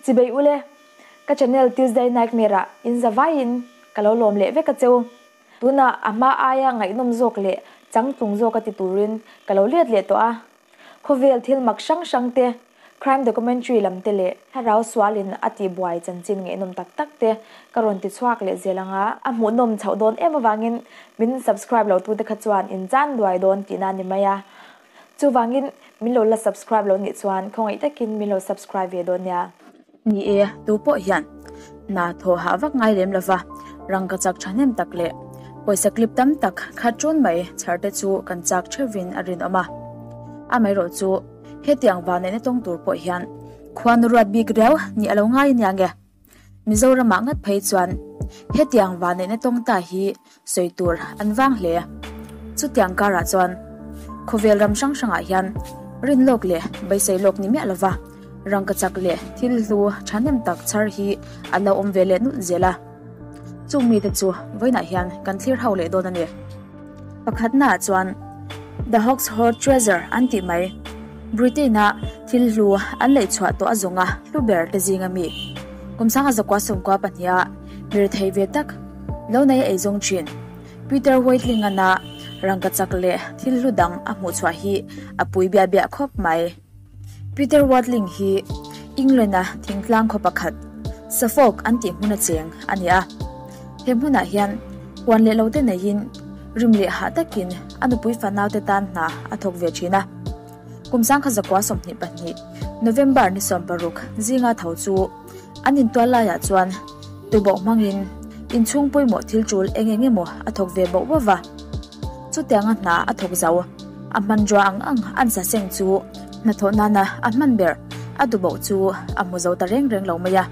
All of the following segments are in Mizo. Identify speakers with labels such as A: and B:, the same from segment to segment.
A: Chibei ule, ka channel Tuesday Nightmare ah in za vaiin ka lo lawm leh vek a cheu. Tunah a hma aia ngaihnawm zawk leh changtlung zawk a ti turin ka lo let leh tawh a. Khawvel thil mak hrang hrang te, crime documentary lam te leh thlarau sualin a tihbuai chanchin ngaihnawm tak tak te ka rawn ti chhuak leh zel ang a. A hmuhnawm chhoh dawn em avangin min subscribe lo tute kha chuan in chan duai dawn tihna a ni mai a. Chuvangin min lo la subscribe lo nih chuan khawngaih takin min lo subscribe ve dawn nia.
B: Ni e, tu pawh hian hna thaw hah vak ngai lem lova, rangka chak thahnem tak leh pawisa clip tam tak khat ṭun mai chhar te chu kan chak ṭheuhvin a rinawm a. Amaherawh chu hetiang vanneihna tawng tur pawh hian khuanu ruat bik riau nih a lo ngai ania nge? Mizoramah ngat phei chuan hetiang vanneihna tawng ta hi sawi tur an vang hle. Chutiang karah chuan khawvel ram hrang hrangah hian rin lawk leh beisei lawk ni miah lova rangkachak leh thil hlu thahnem tak chhar hi an lo awm ve leh nulh zel a. Chung mite chu vawiinah hian kan thlir ho leh dawn a ni. Pakhatnaah chuan The Hawks Hoard Treasure an tih mai. Britain-a thil hlu an leih chhuah tawh a zawnga hlu ber te zinga mi kum sanga zakua sawmkua pahniha mir thei ve tak lo nei a eizawng thin. Peter Whitling-ana rangkachak leh thil hlu dang a hmuh chhuah hi a pui biah biah khawp mai. Peter Watling hi England-a thingtlang khaw pakhat, Suffolk an tih hmuna cheng a ni a. He hmunah hian huan leh lote neiin rim leh hah takin a nupui fanaute tan hna a thawk ve thin a. Kum sangkhat zakua 22, November ni 16 zinga tho chu an intual laiah chuan tuboh hmangin inchhung pawimawh thil tul eng eng emaw a thawk ve boh boh va. Chutianga hna a thawk zo, a hmanrua ang ang an sa seng chu hnathawh nana a hman ber a tuboh chu a hmu zo ta reng reng lo mai a.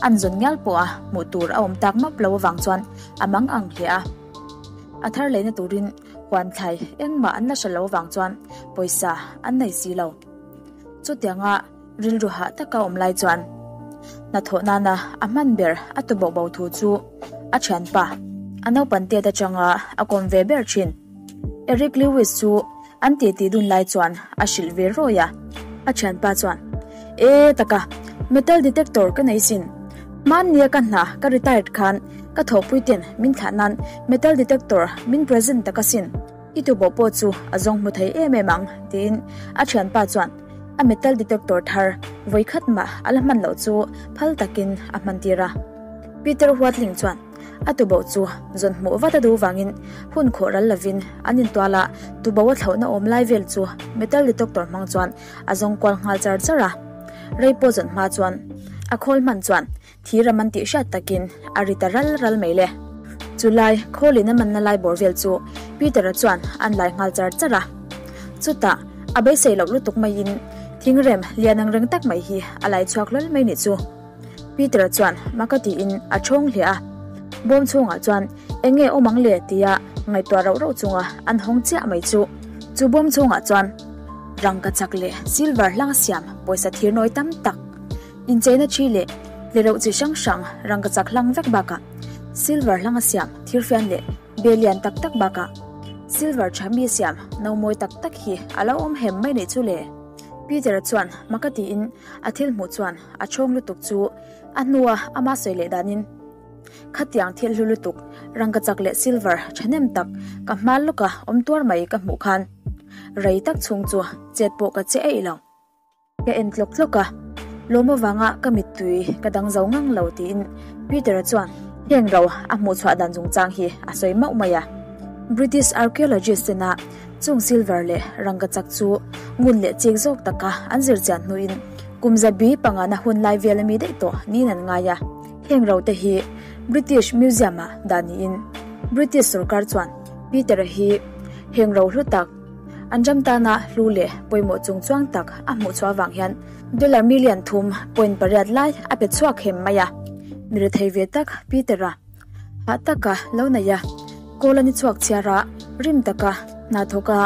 B: An zawn ngial pawh a hmuh tur a awm tak map lo avang chuan a mang ang hle a. A thar leina turin huan thlai engmah an la hre lo avang chuan pawisa an nei si lo. Chutianga rilru hah taka awm lai chuan hnathawh nana a hman ber a tuboh bo thu chu a thianpa a naupan tet atanga a kawm ve ber thin. Eric Lewis chu an titi dun lai chuan a hrilh ve rawi a. A thianpa chuan, E taka, metal detector ka nei sin. Hmannia ka hna ka retired khan ka thawhpui ten min thlah nan metal detector min present tak asin. I tuboh pawh chu a zawng hmu thei em em ang, tiin a thianpa chuan a metal detector thar vawikhat mah a la hman loh chu phal takin a hman tir a. Peter Huatling chuan a tuboh chu zawn hmuh vat a duh vangin hun khawh ral lovin an intual a, tuboh a thlauhna awm lai vel chu metal detector hmang chuan a zawng kual nghal char char a. Rei pawh zawn hma chuan a khawl hman chuan Thir a man tih hriat takin a ri ta ral ral mai le. Chu lai khawlin a manna lai bawr vel chu Peter-a chuan an lai nghal char char a. Chutah a beisei loh lutuk maiin thingrem lian ang reng tak mai hi a lai chhuak hlawl mai nih chu. Peter-a chuan maka tiin a thawng hle a. Bawm chhungah chuan eng nge awm ang le tia ngaihtuah rauh rauh chunga an hawng chiah mai chu. Chu bawm chhungah chuan rangkachak leh silver hlang siam pawisa thir nawi tam tak Incheina thi leh tlereuh chi hrang hrang rangkachak hlang vek bakah silver hlanga siam thirfian leh be lian tak tak bakah silver tha mi siam no mawi tak tak hi a lo awm hem mai neih chu le. Peter-a chuan maka tiin a thil hmuh chuan a chhawng lutuk chu a hnua ama sawi leh danin khatiang thil hlu lutuk rangkachak leh silver thahnem tak ka hma lawka awm tuar mai ka hmuh khan rei tak chhung chu chet pawh ka che eih lo. Ka en tlawk tlawk a, lawm avanga ka mittui ka dang zo ngang lo tiin Peter-a chuan heng ro a hmuh chhuah dan chungchang hi a sawi mauh mai a. British archaeologist tena chung silver leh rangkachak chu ngun leh chik zawk taka an zir chian hnuin kum zabi pangana hun lai vel ami daih tawh niin an ngai a. Heng ro te hi British Museum-ah dah niin British sorkar chuan Peter-a hi heng ro hlu tak An ram tana hlu leh pawimawh chung chuang tak a hmuh chhuah avang hian dollar million thum point pariat lai a pe chhuak hem mai a. Mi rethei ve tak Peter-a hah taka lo nei a, kawl a ni chhuak chhiar a, rim taka hna thawk a,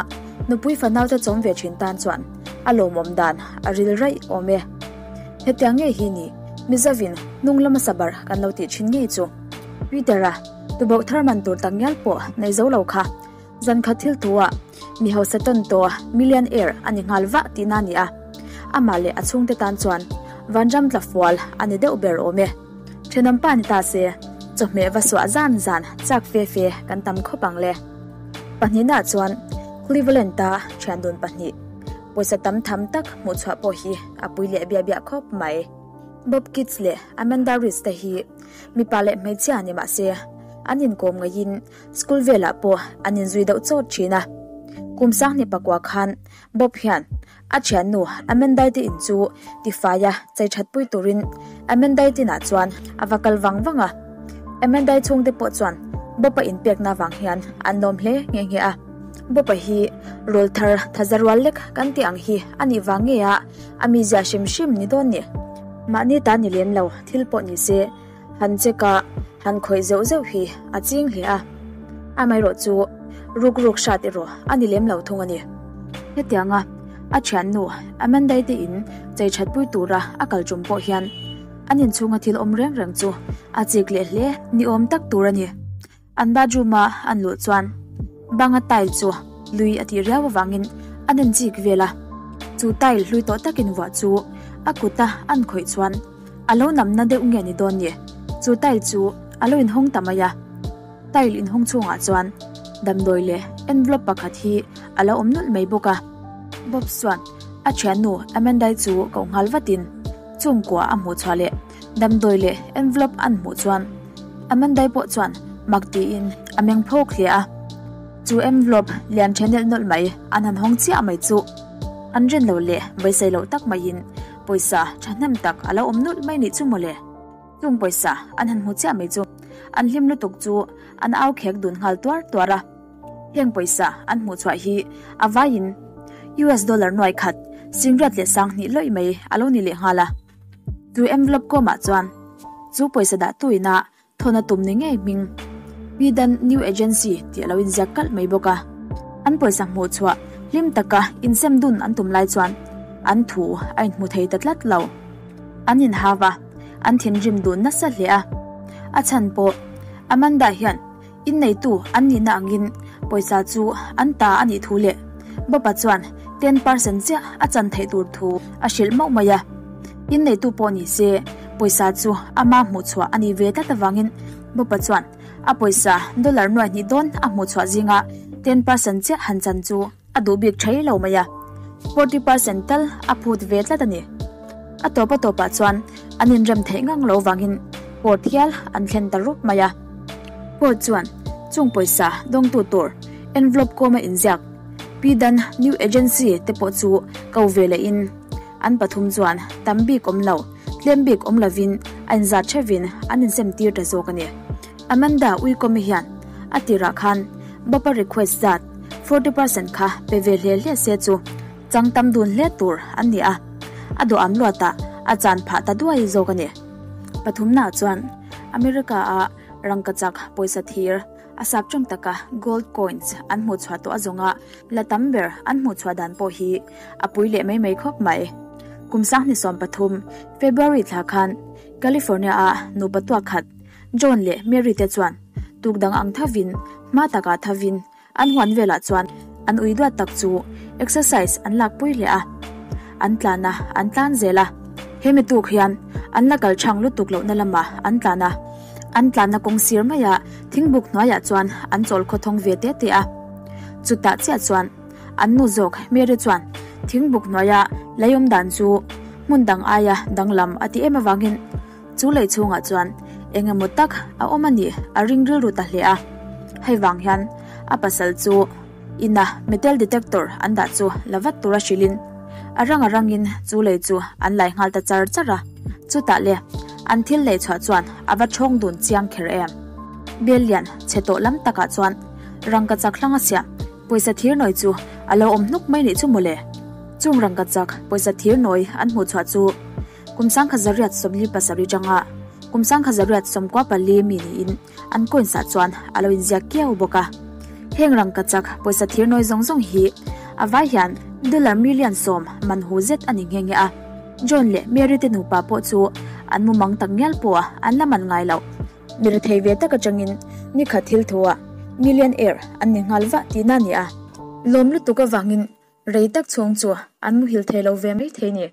B: nupui fanaute chawm ve thin tan chuan a lawmawm dan a ril raih awm e. Hetiang ngei hi ni Mizovin hnung lama sabar kan lo tih thin ngei chu. Peter-a tuboh thar man tur tak ngial pawh nei zo lo kha. Zan khat thil thu-ah mi hausa tawn tawh millionaire a ni nghal vah tihna a ni a, amah leh a chhungte tan chuan Vanram tla fual a ni deuh ber awm e. Thenawmpa ni ta se, chawhmeh va suah zan zan chak fe fe kan tam khawp ang le. Pahnihnaah chuan Cleveland-a thiandun pahnih pawisa tam tham tak hmuh chhuah pawh hi a pui leh biah biah khawp mai. Bob Kitts leh Amanda Reese te hi mipa leh hmeichhia ni mah se an inkawm ngaiin school velah pawh an inzui deuh chawt thin a. Kum sanghnih pakua khan Bob hian A thiannu Amandai te in chu tifaia chei thatpui turin Amandai tinah chuan a va kal vang vang a. Amandai chhungte pawh chuan Bob-a inpekna vang hian an lawm hle nghe nghe a. Bob-a hi rawl thar thaza rual lek kan tih ang hi a nih vang nge a a mizia hrim hrim ni dawn ni. Mahni ta ni lem lo thil pawh ni se Han check a, han khawih zeuh zeuh hi a ching hle a. Amaherawh chu ruk ruk hrat erawh a ni lem lo thung a ni. Hetianga a thiannu Amandai te in chei that pui tura a kal tum pawh hian an inchhunga thil awm reng reng chu a chik leh hle ni awm tak tur a ni. An bathroom a an luh chuan banga tile chu lui a tih riau avangin an en chik vel a, chu tile hlui tawh takin vuah chu a kuta an khawih chuan a lo namna deuh nge ni dawn ni, chu tile chu a lo inhawng ta mai a, tile inhawng chhungah chuan damdawi leh envelope pakhat hi a lo awm nulh mai bawk a. Bob chuan a thiannu Amandai chu koh nghal vatin chungkua a hmuh chhuah leh Damdawi leh envelope an hmuh chuan Amandai pawh chuan mak tiin a meng phawk hle a. Chu envelope lian then nelh nawlh mai an han hawng chiah mai chu an rin lo leh beisei loh tak maiin pawisa thahnem tak a lo awm nulh mai nih chu mawle. Chung pawisa an han hmu chiah mai chu an hlim lutuk chu an au khek dun nghal tuar tuar a. Heng pawisa an hmuh chhuah hi a vaiin US dollar nuai khat singriat leh sanghnih lawih mai a lo ni leh nghal a. Chu envelope kawmah chuan chu pawisa dah tuina thawn a tum ni ngei hming Pidan New Agency tih a lo inziak kalh mai bawk a. An pawisa hmuh chhuah hlim taka insem dun an tum lai chuan an thu a inhmu thei ta tlat lo. An inhau a, an thinrim dun nasa hle a. A chhan pawh Amanda hian Inneitu an nihna angin pawisa chu an ta a nih thu leh Bob-a chuan 10% chiah a chan theih tur thu a hrilh mauh mai a. Inneitu pawh ni se pawisa chu ama hmuh chhuah a nih ve tlat avangin Bob-a chuan a pawisa dollar nuai hnih dawn a hmuh chhuah zinga 10% chiah han chan chu A duh bik thei lo mai a, 40% tal a phut ve tlat a ni. A tawp a tawpah chuan an inrem theih ngang lo vangin court hial an thlen ta rup mai a. Court chuan chung pawisa dawngtu tur envelope kawma inziak Pidan New Agency te pawh chu ko ve lehin an pathum chuan tam bik awm lo, tlem bik awm lovin a inzat theuhin an insem tir ta zawk a ni. Amanda Uikawmi hian a tirah khan Bapa request zat 40% kha pe ve hle hle se chu chang tam dun hle tur an ni a, a duham luatah a chan phah ta duai zawk a ni. Pathumnaah chuan America-a rangkachak pawisa thir a sap tawng taka gold coins an hmuh chhuah tawh a zawnga la tam ber an hmuh chhuah dan pawh hi a pui leh mai mai khawp mai. Kum 2013 February thla khan California-a nupa tuak khat John leh Mary te chuan tuk dang ang thovin hma takah thovin an huan velah chuan an ui duat tak chu exercise an lakpui hle a, an tlan a, an tlan zel a. Hemi tuk hian an la kal chhang lutuk lohna lamah an tlan a, an tlanna kawng sir maia thingbuk hnuaiah chuan an chawl khawthawng ve te te a. Chutah chiah chuan an nu zawk Mary chuan thingbuk hnuaia lei awm dan chu hmun dang aia danglam a ti em avangin, Chu lei chhungah chuan eng emaw tak a awm a nih a ring rilru ta hle a. Hei vang hian a pasal chu ina metal detector an dah chu la vat tura hrilhin a rang a rangin chu lei chu an lai nghal ta char char a. Chutah le an thil lei chhuah chuan a va thawng dun chiang kher em. Bel lian chhe tawh lam takah chuan rangkachak hlang a siam pawisa thir nawi chu a lo awm hnuk mai nih chu mawle. Chung rangkachak pawisa thir nawi an hmuh chhuah chu Kum 1877 atanga kum 1894 mi niin an coins ah chuan a lo inziak kiau bawk a. Heng rangkachak pawisa thir nawi zawng zawng hi a vai hian dollar million 10 man hu zet a ni nghe nghe a. John leh Mary te nupa pawh chu an mumang tak ngial pawh an la man ngai loh. Mi rethei ve tak atangin nikhat thil thu ah millionaire an ni nghal vah tihna a ni a. Lawm lutuk avangin rei tak chhung chu an muhil thei lo ve mai thei ni.